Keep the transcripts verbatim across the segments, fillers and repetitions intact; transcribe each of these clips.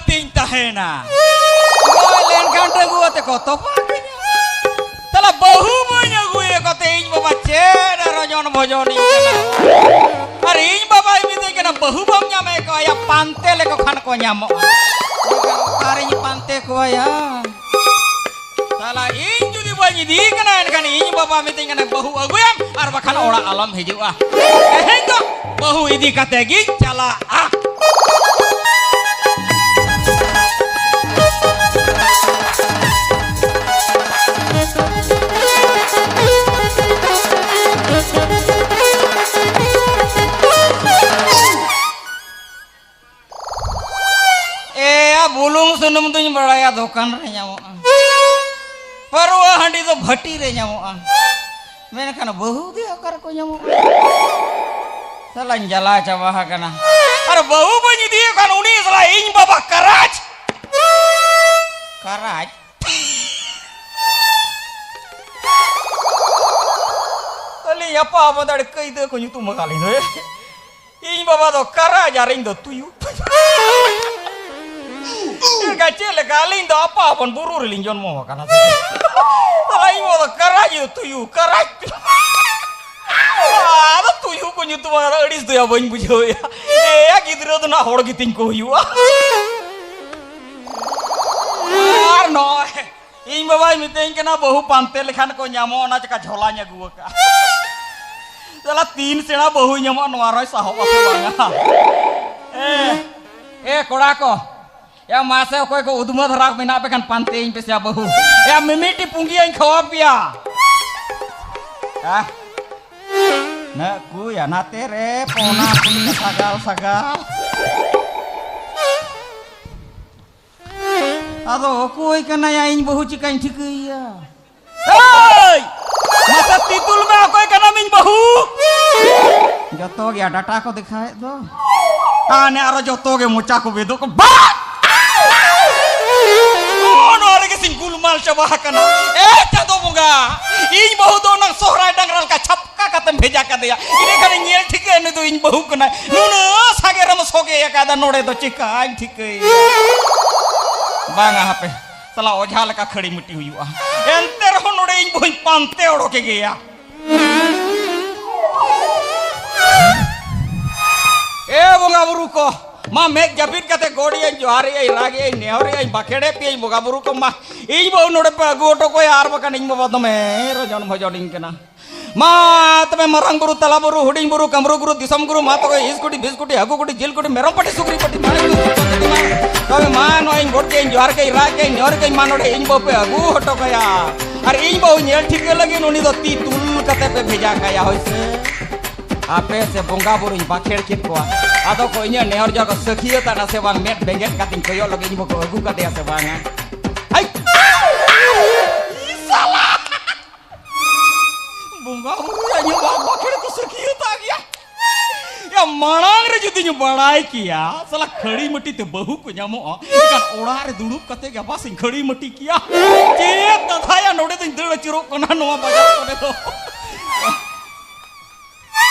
ᱛᱤᱧ ᱛᱟᱦᱮᱱᱟ᱾ ᱜᱚᱡ ᱞᱮᱱᱠᱷᱟᱱ ᱰᱟᱺᱜᱩᱣᱟᱹ ᱛᱮᱠᱚ ᱛᱚᱯᱟ ᱠᱤᱧᱟ᱾ ᱛᱟᱦᱞᱮ ᱵᱟᱹᱦᱩ ᱵᱟᱹᱧ ᱟᱹᱜᱩᱭᱮ ᱠᱚᱛᱮ ᱤᱧ ᱵᱟᱵᱟ ᱪᱮᱫ ᱮ ᱨᱚᱡᱚᱱ ᱵᱷᱚᱡᱚᱱᱤᱧ ᱠᱟᱱᱟ? ᱟᱨ ᱤᱧ ᱵᱟᱵᱟᱭ ᱢᱤᱛᱟᱹᱧ ᱠᱟᱱᱟ, "ᱵᱟᱹᱦᱩ ᱵᱟᱢ ᱧᱟᱢᱮᱫ ᱠᱚᱣᱟ, ᱭᱟ ᱯᱟᱱᱛᱮ ᱞᱮᱠᱚ ᱠᱷᱟᱱ ᱠᱚ ᱧᱟᱢᱚᱜᱼᱟ᱾" ᱚᱠᱟᱨᱤᱧ ᱯᱟᱱᱛᱮ ᱠᱚᱣᱟ ᱭᱟ? ᱥᱟᱞᱟ, ᱤᱧ ᱡᱩᱫᱤ ᱵᱟᱹᱧ ᱤᱫᱤᱭᱮ ᱠᱟᱱᱟ, ᱮᱱᱠᱷᱟᱱ ᱤᱧ ᱵᱟᱵᱟ ᱢᱤᱛᱟᱹᱧ ᱠᱟᱱᱟ, "ᱵᱟᱹᱦᱩ ᱟᱹᱜᱩᱭᱟᱢ ᱟᱨ ᱵᱟᱠᱷᱟᱱ ᱚᱲᱟᱜ ᱟᱞᱚᱢ ᱦᱤᱡᱩᱜᱼᱟ᱾" ᱛᱮᱦᱮᱧ ᱫᱚ ᱵᱟᱹᱦᱩ ᱤᱫᱤ ᱠᱟᱛᱮ ᱜᱤᱧ ᱪᱟᱞᱟᱜᱼᱟ᱾ ᱮᱭᱟ, ᱵᱩᱞᱩᱝ ᱥᱩᱱᱩᱢ ᱫᱩᱧ ᱵᱟᱲᱟᱭᱟ, ᱫᱚᱠᱟᱱ ᱨᱮ ᱧᱟᱢᱚᱜᱼᱟ᱾ ᱯᱟᱹᱨᱣᱟᱹ ᱦᱟᱺᱰᱤ ᱫᱚ ᱵᱷᱟᱹᱴᱤ ᱨᱮ ᱧᱟᱢᱚᱜᱼᱟ, ᱢᱮᱱᱠᱷᱟᱱ ᱵᱟᱹᱦᱩ ᱫᱚ ᱚᱠᱟ ᱨᱮᱠᱚ ᱧᱟᱢᱚᱜᱼᱟ? ᱥᱟᱞᱟᱧ ᱡᱟᱞᱟ ᱪᱟᱵᱟ ᱟᱠᱟᱱᱟ᱾ ᱟᱨ ᱵᱟᱹᱦᱩ ᱵᱟᱹᱧ ᱤᱫᱤᱭᱮ ᱠᱷᱟᱱ ᱩᱱᱤ ᱥᱟᱞᱟ ᱤᱧ ᱵᱟᱵᱟ ᱠᱟᱨᱟᱡᱽ᱾ ᱠᱟᱨᱟᱡᱽ? ᱟᱹᱞᱤᱧ ᱟᱯᱟ ᱦᱚᱯᱚᱱ ᱫᱚ ᱟᱹᱰᱤ ᱠᱟᱹᱭᱫᱟᱹ ᱠᱚ ᱧᱩᱛᱩᱢ ᱟᱠᱟᱫ ᱞᱤᱧ ᱫᱚ᱾ ᱤᱧ ᱵᱟᱵᱟ ᱫᱚ ᱠᱟᱨᱟᱡᱽ ᱟᱨ ᱤᱧ ᱫᱚ ᱛᱩᱭᱩ᱾ ᱪᱮᱫ ᱞᱮᱠᱟ, ᱪᱮᱫ ᱞᱮᱠᱟ? ᱟᱹᱞᱤᱧ ᱫᱚ ᱟᱯᱟ ᱦᱚᱯᱚᱱ ᱵᱩᱨᱩ ᱨᱮᱞᱤᱧ ᱡᱚᱱᱢᱚ ᱟᱠᱟᱱᱟ ᱥᱮ? ᱛᱟᱦᱞᱮ ᱤᱧ ᱵᱟᱵᱟ ᱫᱚ ᱠᱟᱨᱟᱡᱽ, ᱤᱧ ᱫᱚ ᱛᱩᱭᱩ, ᱠᱟᱨᱟᱡᱽ᱾ ᱟᱫᱚ ᱛᱩᱭᱩ ᱠᱚ ᱧᱩᱛᱩᱢ ᱟᱠᱟᱫᱟ, ᱟᱹᱲᱤᱥ ᱫᱚᱭᱟ ᱵᱟᱹᱧ ᱵᱩᱡᱷᱟᱹᱣᱮᱫᱼᱟ᱾ ᱮᱭᱟ, ᱜᱤᱫᱽᱨᱟᱹ ᱫᱚ ᱱᱟᱜ ᱦᱚᱲ ᱜᱮᱛᱤᱧ ᱠᱚ ᱦᱩᱭᱩᱜᱼᱟ᱾ ᱟᱨ ᱱᱚᱜᱼᱚᱭ ᱤᱧ ᱵᱟᱵᱟᱭ ᱢᱤᱛᱟᱹᱧ ᱠᱟᱱᱟ, "ᱵᱟᱹᱦᱩ ᱯᱟᱱᱛᱮ ᱞᱮᱠᱷᱟᱱ ᱠᱚ ᱧᱟᱢᱚᱜ, ᱚᱱᱟ ᱪᱮᱠᱟ ᱡᱷᱚᱞᱟᱧ ᱟᱹᱜᱩ ᱟᱠᱟᱫᱼᱟ?" ᱥᱟᱞᱟ ᱛᱤᱱ ᱥᱮᱬᱟ ᱵᱟᱹᱦᱩᱭ ᱧᱟᱢᱚᱜᱼᱟ, ᱱᱚᱣᱟ ᱨᱮᱭ ᱥᱟᱦᱚᱵ ᱟᱥᱮ ᱵᱟᱝᱟ? ᱮ, ᱮ ᱠᱚᱲᱟ ᱠᱚ, ᱮ ᱢᱟᱥᱮ ᱚᱠᱚᱭ ᱠᱚ ᱩᱫᱽᱢᱟᱹ ᱫᱷᱟᱨᱟ ᱢᱮᱱᱟᱜ ᱯᱮ ᱠᱷᱟᱱ ᱯᱟᱱᱛᱮᱭᱟᱹᱧ ᱯᱮᱥᱮ ᱭᱟ ᱵᱟᱹᱦᱩ᱾ ᱮ ᱢᱤᱢᱤᱫᱴᱤᱡ ᱯᱩᱸᱜᱤᱭᱟᱹᱧ ᱠᱷᱟᱣᱟ ᱯᱮᱭᱟ᱾ ᱦᱮᱸ? ᱱᱟᱹᱜ ᱠᱚᱭᱟ ᱱᱟᱛᱮ ᱨᱮ ᱯᱚᱱᱟ ᱯᱩᱱᱤ ᱥᱟᱜᱟᱞ ᱥᱟᱜᱟᱞ᱾ ᱟᱫᱚ ᱚᱠᱚᱭ ᱠᱟᱱᱟᱭᱟ ᱤᱧ ᱵᱟᱹᱦᱩ ᱪᱤᱠᱟᱹᱧ ᱴᱷᱤᱠᱟᱹᱭᱮᱭᱟ? ᱮᱭ! ᱢᱟᱥᱮ ᱛᱤᱛᱩᱞ ᱢᱮ, ᱚᱠᱚᱭ ᱠᱟᱱᱟᱢ ᱤᱧ ᱵᱟᱹᱦᱩ? ᱡᱚᱛᱚ ᱜᱮ ᱰᱟᱴᱟ ᱠᱚ ᱫᱮᱠᱷᱟᱣᱮᱫ ᱫᱚ᱾ ᱟᱨ ᱱᱮ ᱟᱨᱚ ᱡᱚᱛᱚ ᱜᱮ ᱢᱚᱪᱟ ᱠᱚ ᱵᱮᱫᱚᱜ ᱠᱚ᱾ ᱵᱟ! ᱱᱚᱜᱼᱚ ᱱᱚᱣᱟ ᱨᱮᱜᱮ ᱥᱤᱧ ᱜᱩᱞᱢᱟᱞ ᱪᱟᱵᱟ ᱟᱠᱟᱱᱟ᱾ ᱮ ᱪᱟᱸᱫᱚ ᱵᱚᱸᱜᱟ, ᱤᱧ ᱵᱟᱹᱦᱩ ᱫᱚ ᱚᱱᱟ ᱥᱚᱦᱨᱟᱭ ᱰᱟᱝᱨᱟ ᱞᱮᱠᱟ ᱪᱷᱟᱯᱠᱟ ᱠᱟᱛᱮᱢ ᱵᱷᱮᱡᱟ ᱠᱟᱫᱮᱭᱟ᱾ ᱤᱱᱟᱹ ᱠᱷᱟᱱ ᱧᱮᱞ ᱴᱷᱤᱠᱟᱹ, ᱱᱩᱭ ᱫᱚ ᱤᱧ ᱵᱟᱹᱦᱩ ᱠᱟᱱᱟᱭ᱾ ᱱᱩᱱᱟᱹᱜ ᱥᱟᱸᱜᱮ ᱨᱮᱢ ᱥᱚᱜᱮ ᱟᱠᱟᱫᱟ, ᱱᱚᱰᱮ ᱫᱚ ᱪᱤᱠᱟᱹᱧ ᱴᱷᱤᱠᱟᱹᱭᱟ? ᱵᱟᱝᱟ, ᱦᱟᱯᱮ, ᱥᱟᱞᱟ ᱚᱡᱷᱟ ᱞᱮᱠᱟ ᱠᱷᱟᱹᱲᱤ ᱢᱟᱹᱴᱤ ᱦᱩᱭᱩᱜᱼᱟ᱾ ᱮᱱᱛᱮ ᱨᱮᱦᱚᱸ ᱱᱚᱰᱮ ᱤᱧ ᱵᱟᱹᱦᱩᱧ ᱯᱟᱱᱛᱮ ᱚᱰᱚᱠᱮ ᱜᱮᱭᱟ᱾ ᱮ ᱵᱚᱸᱜᱟ ᱵᱩᱨᱩ ᱠᱚ, ᱢᱟ ᱢᱮᱫ ᱡᱟᱹᱯᱤᱫ ᱠᱟᱛᱮ ᱜᱚᱰ ᱮᱭᱟᱹᱧ, ᱡᱚᱦᱟᱨ ᱮᱭᱟᱹᱧ, ᱨᱟᱜ ᱮᱭᱟᱹᱧ, ᱱᱮᱦᱚᱨ ᱮᱭᱟᱹᱧ, ᱵᱟᱠᱷᱮᱲ ᱮ ᱯᱮᱭᱟᱹᱧ ᱵᱚᱸᱜᱟ ᱵᱩᱨᱩ ᱠᱚ, ᱢᱟ ᱤᱧ ᱵᱟᱹᱦᱩ ᱱᱚᱰᱮ ᱯᱮ ᱟᱹᱜᱩ ᱦᱚᱴᱚ ᱠᱚᱭᱟ, ᱟᱨ ᱵᱟᱠᱷᱟᱱ ᱤᱧ ᱵᱟᱵᱟ ᱫᱚᱢᱮ ᱨᱚᱡᱚᱱ ᱵᱷᱚᱡᱚᱱᱤᱧ ᱠᱟᱱᱟ᱾ ᱢᱟ ᱛᱚᱵᱮ ᱢᱟᱨᱟᱝ ᱵᱩᱨᱩ, ᱛᱟᱞᱟ ᱵᱩᱨᱩ, ᱦᱩᱰᱤᱧ ᱵᱩᱨᱩ, ᱠᱟᱢᱨᱩ ᱜᱩᱨᱩ, ᱫᱤᱥᱚᱢ ᱜᱩᱨᱩ, ᱢᱟ ᱛᱚᱵᱮ ᱤᱥ ᱠᱩᱴᱤ, ᱵᱤᱥ ᱠᱩᱴᱤ, ᱦᱟᱹᱠᱩ ᱠᱩᱴᱤ, ᱡᱤᱞ ᱠᱩᱴᱤ, ᱢᱮᱨᱚᱢ ᱯᱟᱹᱴᱤ, ᱥᱩᱠᱨᱤ ᱯᱟᱹᱴᱤ, ᱢᱟ ᱛᱚᱵᱮ ᱢᱟ ᱱᱚᱜᱼᱚᱭ ᱤᱧ ᱜᱚᱰ ᱠᱮᱫ ᱤᱧ, ᱡᱚᱦᱟᱨ ᱠᱮᱫ ᱤᱧ, ᱨᱟᱜ ᱠᱮᱫ ᱤᱧ, ᱱᱮᱦᱚᱨ ᱠᱮᱫ ᱤᱧ, ᱢᱟ ᱱᱚᱰᱮ ᱤᱧ ᱵᱟᱹᱦᱩ ᱯᱮ ᱟᱹᱜᱩ ᱦᱚᱴᱚ ᱠᱟᱭᱟ᱾ ᱟᱨ ᱤᱧ ᱵᱟᱹᱦᱩ ᱧᱮᱞ ᱴᱷᱤᱠᱟᱹ ᱞᱟᱹᱜᱤᱫ ᱩᱱᱤ ᱫᱚ ᱛᱤ ᱛᱩᱞ ᱠᱟᱛᱮ ᱯᱮ ᱵᱷᱮᱡᱟ ᱠᱟᱭᱟ, ᱦᱳᱭ ᱥᱮ᱾ ᱟᱯᱮ ᱥᱮ ᱵᱚᱸᱜᱟ ᱵᱩᱨᱩᱧ ᱵᱟᱠᱷᱮᱲ ᱠᱮᱫ ᱠᱚᱣᱟ, ᱟᱫᱚ ᱠᱚ ᱤᱧᱟᱹᱜ ᱱᱮᱦᱚᱨ ᱡᱚᱦᱟᱨ ᱠᱚ ᱥᱟᱹᱠᱷᱤᱭᱟᱹᱛ ᱟᱱᱟ ᱥᱮ ᱵᱟᱝ? ᱢᱮᱫ ᱵᱮᱸᱜᱮᱫ ᱠᱟᱛᱮᱧ ᱠᱚᱭᱚᱜ ᱞᱟᱹᱜᱤᱫ ᱤᱧ ᱵᱟᱹᱦᱩ ᱠᱚ ᱟᱹᱜᱩ ᱠᱟᱫᱮᱭᱟ ᱥᱮ ᱵᱟᱝᱟ? ᱟᱭ! ᱵᱚᱸᱜᱟ ᱵᱩᱨᱩ ᱭᱟ, ᱤᱧᱟᱹᱜ ᱵᱟᱯ ᱵᱟᱠᱷᱮᱲ ᱠᱚ ᱥᱟᱹᱠᱷᱤᱭᱟᱹᱛ ᱟᱜ ᱜᱮᱭᱟ᱾ ᱭᱟ, ᱢᱟᱲᱟᱝ ᱨᱮ ᱡᱩᱫᱤᱧ ᱵᱟᱲᱟᱭ ᱠᱮᱭᱟ, ᱥᱟᱞᱟ ᱠᱷᱟᱹᱲᱤ ᱢᱟᱹᱴᱤ ᱛᱮ ᱵᱟᱹᱦᱩ ᱠᱚ ᱧᱟᱢᱚᱜᱼᱟ, ᱮᱱᱠᱷᱟᱱ ᱚᱲᱟᱜ ᱨᱮ ᱫᱩᱲᱩᱵ ᱠᱟᱛᱮ ᱜᱮ ᱵᱟᱥ ᱤᱧ ᱠᱷᱟᱹᱲᱤ ᱢᱟᱹᱴᱤ ᱠᱮᱭᱟ᱾ ᱪᱮᱫ ᱠᱟᱛᱷᱟᱭᱟ, ᱱᱚᱰᱮ ᱫᱚᱧ ᱫᱟᱹᱲ ᱟᱹᱪᱩᱨᱚᱜ ᱠᱟᱱᱟ ᱱᱚᱣᱟ ᱵᱟᱡᱟᱨ ᱠᱚᱨᱮ ᱫᱚ᱾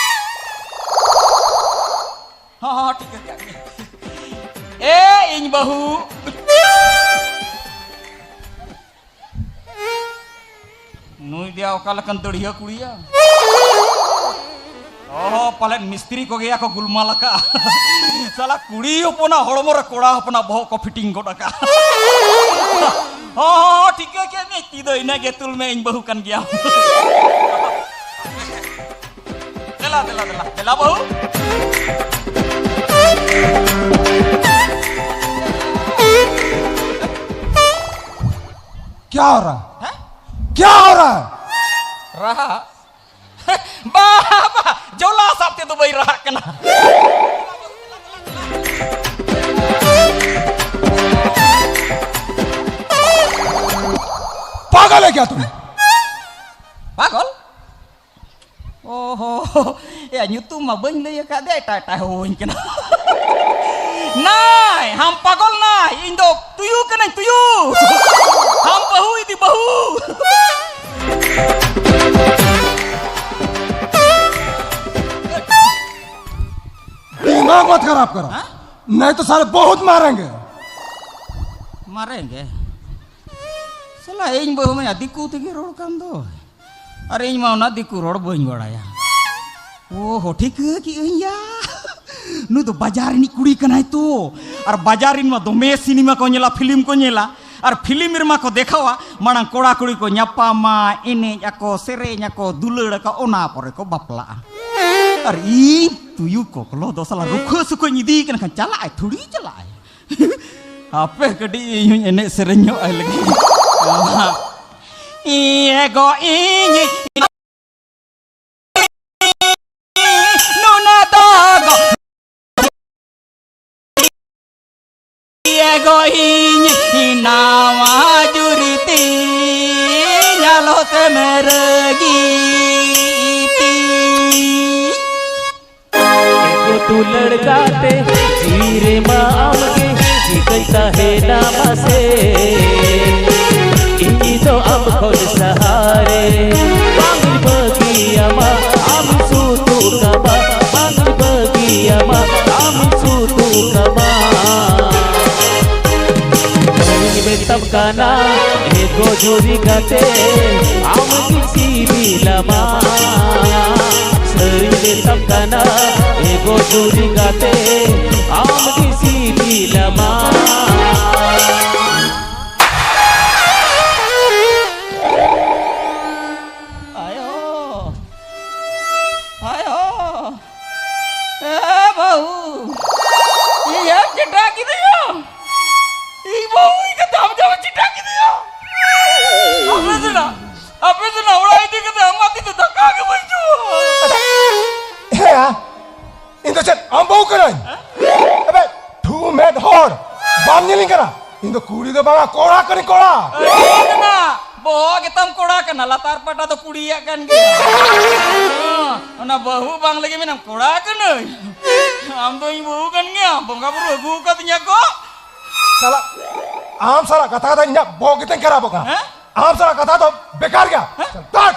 ᱦᱚᱸ, ᱦᱚᱸ, ᱴᱷᱤᱠ ᱜᱮᱭᱟ, ᱴᱷᱤᱠ ᱜᱮᱭᱟ᱾ ᱮ, ᱤᱧ ᱵᱟᱹᱦᱩ᱾ ᱱᱩᱭ ᱫᱚᱭᱟ ᱚᱠᱟ ᱞᱮᱠᱟᱱ ᱫᱟᱹᱲᱦᱤᱭᱟᱹ ᱠᱩᱲᱤᱭᱟ? ᱚᱦᱚ, ᱯᱟᱞᱮᱫ ᱢᱤᱥᱛᱨᱤ ᱠᱚᱜᱮᱭᱟ ᱠᱚ ᱜᱩᱞᱢᱟᱞ ᱟᱠᱟᱜᱼᱟ᱾ ᱥᱟᱞᱟ ᱠᱩᱲᱤ ᱦᱚᱯᱚᱱᱟᱜ ᱦᱚᱲᱢᱚ ᱨᱮ ᱠᱚᱲᱟ ᱦᱚᱯᱚᱱᱟᱜ ᱵᱚᱦᱚᱜ ᱠᱚ ᱯᱷᱤᱴᱤᱝ ᱜᱚᱫ ᱟᱠᱟᱜᱼᱟ᱾ ᱦᱚᱸ, ᱦᱚᱸ, ᱦᱚᱸ, ᱴᱷᱤᱠᱟᱹ ᱠᱮᱫ ᱢᱮ, ᱛᱤ ᱫᱚ ᱤᱱᱟᱹᱜᱮ ᱛᱩᱞ ᱢᱮ, ᱤᱧ ᱵᱟᱹᱦᱩ ᱠᱟᱱ ᱜᱮᱭᱟᱢ᱾ ᱫᱮᱞᱟ, ᱫᱮᱞᱟ, ᱫᱮᱞᱟ, ᱫᱮᱞᱟ ᱵᱟᱹᱦᱩ᱾ क्या हो रहा है? हैं? क्या हो रहा है? ᱨᱟᱦᱟ? ᱵᱟ, ᱵᱟ, ᱡᱚᱞᱟ ᱥᱟᱵ ᱛᱮᱫᱚ ᱵᱟᱹᱧ ᱨᱟᱦᱟᱜ ᱠᱟᱱᱟ᱾ पागल है क्या तुम? ᱯᱟᱜᱚᱞ? ᱚᱦᱚ, ᱮᱭᱟ, ᱧᱩᱛᱩᱢ ᱢᱟ ᱵᱟᱹᱧ ᱞᱟᱹᱭ ᱟᱠᱟᱫ ᱫᱮ, ᱮᱴᱟᱜ ᱮᱴᱟᱜ ᱦᱚᱦᱚᱧ ᱠᱟᱱᱟ᱾ ᱱᱟᱭ, ᱦᱟᱢ ᱯᱟᱜᱚᱞ ᱱᱟᱭ, ᱤᱧ ᱫᱚ ᱛᱩᱭᱩ ᱠᱟᱹᱱᱟᱹᱧ, ᱛᱩᱭᱩ᱾ ᱦᱟᱢ ᱵᱟᱹᱦᱩ ᱤᱫᱤ ᱵᱟᱹᱦᱩ᱾ दिमाग मत खराब करो। हाँ? नहीं तो साले बहुत मारेंगे। मारेंगे? साला, ᱤᱧ ᱵᱟᱹᱦᱩ ᱢᱟ ᱫᱤᱠᱩ ᱛᱮᱜᱮ ᱨᱚᱲ ᱠᱟᱱ ᱫᱚ᱾ ᱟᱨ ᱤᱧ ᱢᱟ ᱚᱱᱟ ᱫᱤᱠᱩ ᱨᱚᱲ ᱵᱟᱹᱧ ᱵᱟᱲᱟᱭᱟ᱾ ᱳ ᱦᱳ, ᱴᱷᱤᱠᱟᱹ ᱠᱮᱜᱼᱟᱹᱧ ᱭᱟ᱾ ᱱᱩᱭ ᱫᱚ ᱵᱟᱡᱟᱨ ᱨᱤᱱᱤᱡ ᱠᱩᱲᱤ ᱠᱟᱱᱟᱭ ᱛᱚ᱾ ᱟᱨ ᱵᱟᱡᱟᱨ ᱨᱤᱱ ᱢᱟ ᱫᱚᱢᱮ ᱥᱤᱱᱮᱢᱟ ᱠᱚ ᱧᱮᱞᱟ, ᱯᱷᱤᱞᱢ ᱠᱚ ᱧᱮᱞᱟ᱾ ᱟᱨ ᱯᱷᱤᱞᱢ ᱨᱮᱢᱟ ᱠᱚ ᱫᱮᱠᱷᱟᱣᱟ, ᱢᱟᱲᱟᱝ ᱠᱚᱲᱟ ᱠᱩᱲᱤ ᱠᱚ ᱧᱟᱯᱟᱢᱟ, ᱮᱱᱮᱡ ᱟᱠᱚ, ᱥᱮᱨᱮᱧ ᱟᱠᱚ, ᱫᱩᱞᱟᱹᱲ ᱟᱠᱚ, ᱚᱱᱟ ᱯᱚᱨᱮ ᱠᱚ ᱵᱟᱯᱞᱟᱜᱼᱟ᱾ ᱟᱨ ᱤᱧ ᱛᱩᱭᱩ ᱠᱚᱠᱞᱚ ᱫᱚ ᱥᱟᱞᱟ ᱨᱩᱠᱷᱟᱹ ᱥᱩᱠᱷᱟᱹᱧ ᱤᱫᱤᱭᱮ ᱠᱟᱱ ᱠᱷᱟᱱ ᱪᱟᱞᱟᱜᱼᱟᱭ, ᱛᱷᱩᱲᱤ ᱪᱟᱞᱟᱜᱼᱟᱭ᱾ ᱦᱟᱯᱮ ᱠᱟᱹᱴᱤᱡ ᱤᱧ ᱦᱚᱸᱧ ᱮᱱᱮᱡ ᱥᱮᱨᱮᱧ ᱧᱚᱜ ᱟᱭ ᱞᱟᱹᱜᱤᱫ᱾ ᱤᱭᱟᱹ ᱜᱚ ᱤᱧ ᱱᱩᱱᱟ ᱫᱚ ᱜᱚ ᱤᱭᱟᱹ ᱜᱚ ᱤᱧ ᱱᱟᱣᱟ ᱡᱩᱨᱤ ᱛᱤᱧ ᱟᱞᱚ ᱛᱮᱢ ᱨᱟᱹᱜᱤ ᱛᱤᱧ᱾ ᱮᱜᱳ ᱫᱩᱞᱟᱹᱲ ᱜᱟᱛᱮ, ᱡᱤᱣᱤ ᱨᱮᱢᱟ ᱟᱢᱜᱮ ᱡᱤᱣᱤᱧ ᱛᱟᱦᱮᱱᱟ ᱢᱟᱥᱮ᱾ ᱤᱧ ᱫᱚ ᱟᱢ ᱠᱷᱚᱱ ᱥᱟᱦᱟᱨᱮ ᱵᱟᱝ ᱵᱟᱹᱜᱤᱭᱟᱢᱟ, ᱟᱢ ᱥᱩᱛᱩᱜ ᱠᱟᱢᱟ, ᱵᱟᱝ ᱵᱟᱹᱜᱤᱭᱟᱢᱟ, ᱟᱢ ᱥᱩᱛᱩᱜ ᱠᱟᱢᱟ᱾ ᱵᱟᱹᱧ ᱢᱮᱛᱟᱢ ᱠᱟᱱᱟ ᱮᱜᱳ ᱡᱩᱨᱤ ᱜᱟᱛᱮ, ᱟᱢ ᱜᱮ ᱥᱤᱵᱤᱞᱟᱢᱟ᱾ ᱥᱟᱹᱨᱤ ᱢᱮᱛᱟᱢ ᱠᱟᱱᱟ ᱮᱜᱳ ᱡᱩᱨᱤ ᱜᱟᱛᱮ, ᱟᱢ ᱜᱮ ᱥᱤᱵᱤᱞᱟᱢᱟ᱾ ᱟᱭᱳ, ᱟᱭᱳ, ᱮ ᱵᱟᱹᱦᱩ, ᱤᱧᱮᱢ ᱪᱮᱴᱟ ᱠᱤᱫᱤᱧᱟ᱾ ᱤᱧ ᱵᱟᱹᱦᱩ ᱤᱧ ᱠᱟᱛᱮ ᱟᱢ ᱡᱟᱢ ᱪᱮᱴᱟ ᱠᱤᱫᱤᱧᱟ᱾ ᱟᱯᱮ ᱥᱮᱱᱟᱜ, ᱟᱯᱮ ᱥᱮᱱᱟᱜ ᱚᱲᱟᱜ ᱤᱫᱤ ᱠᱟᱛᱮ ᱟᱢ ᱟᱛᱤ ᱫᱚ ᱫᱟᱠᱟ ᱜᱮ ᱵᱟᱹᱧ ᱡᱚᱢᱟ᱾ ᱦᱮᱸ, ᱤᱧ ᱫᱚ ᱪᱮᱫ ᱟᱢ ᱵᱟᱹᱦᱩ ᱠᱟᱹᱱᱟᱹᱧ? ᱮᱵᱮ, ᱴᱷᱩ ᱢᱮᱫ ᱦᱚᱲ, ᱵᱟᱢ ᱧᱮᱞᱤᱧ ᱠᱟᱱᱟ? ᱤᱧ ᱫᱚ ᱠᱩᱲᱤ ᱫᱚ ᱵᱟᱝᱟ, ᱠᱚᱲᱟ ᱠᱟᱹᱱᱟᱹᱧ, ᱠᱚᱲᱟ᱾ ᱮ, ᱠᱟᱱᱟ, ᱵᱚᱦᱚᱜ ᱜᱮᱛᱟᱢ ᱠᱚᱲᱟ ᱠᱟᱱᱟ, ᱞᱟᱛᱟᱨ ᱯᱟᱴᱟ ᱫᱚ ᱠᱩᱲᱤᱭᱟᱜ ᱠᱟᱱ ᱜᱮᱭᱟ᱾ ᱚᱱᱟ ᱵᱟᱹᱦᱩ ᱵᱟᱝ ᱞᱟᱹᱜᱤᱫ ᱢᱮᱱᱟᱢ ᱠᱚᱲᱟ ᱠᱟᱹᱱᱟᱹᱧ᱾ ᱟᱢ ᱫᱚ ᱤᱧ ᱵᱟᱹᱦᱩ ᱠᱟᱱ ᱜᱮᱭᱟᱢ, ᱵᱚᱸᱜᱟ ᱵᱩᱨᱩ ᱟᱹᱜᱩ ᱟᱠᱟᱫᱤᱧᱟ ᱠᱚ᱾ ᱥᱟᱞᱟ, ᱟᱢ ᱥᱟᱞᱟᱜ ᱠᱟᱛᱷᱟ ᱠᱟᱛᱷᱟ ᱤᱧᱟᱹᱜ ᱵᱚᱦᱚᱜ ᱜᱮᱛᱤᱧ ᱠᱷᱟᱨᱟᱯᱚᱜ ᱠᱟᱱᱟ᱾ ᱦᱮᱸ? ᱟᱢ ᱥᱟᱞᱟᱜ ᱠᱟᱛᱷᱟ ᱫᱚ ᱵᱮᱠᱟᱨ ᱜᱮᱭᱟ᱾ ᱦᱮᱸ? ᱫᱟᱜ!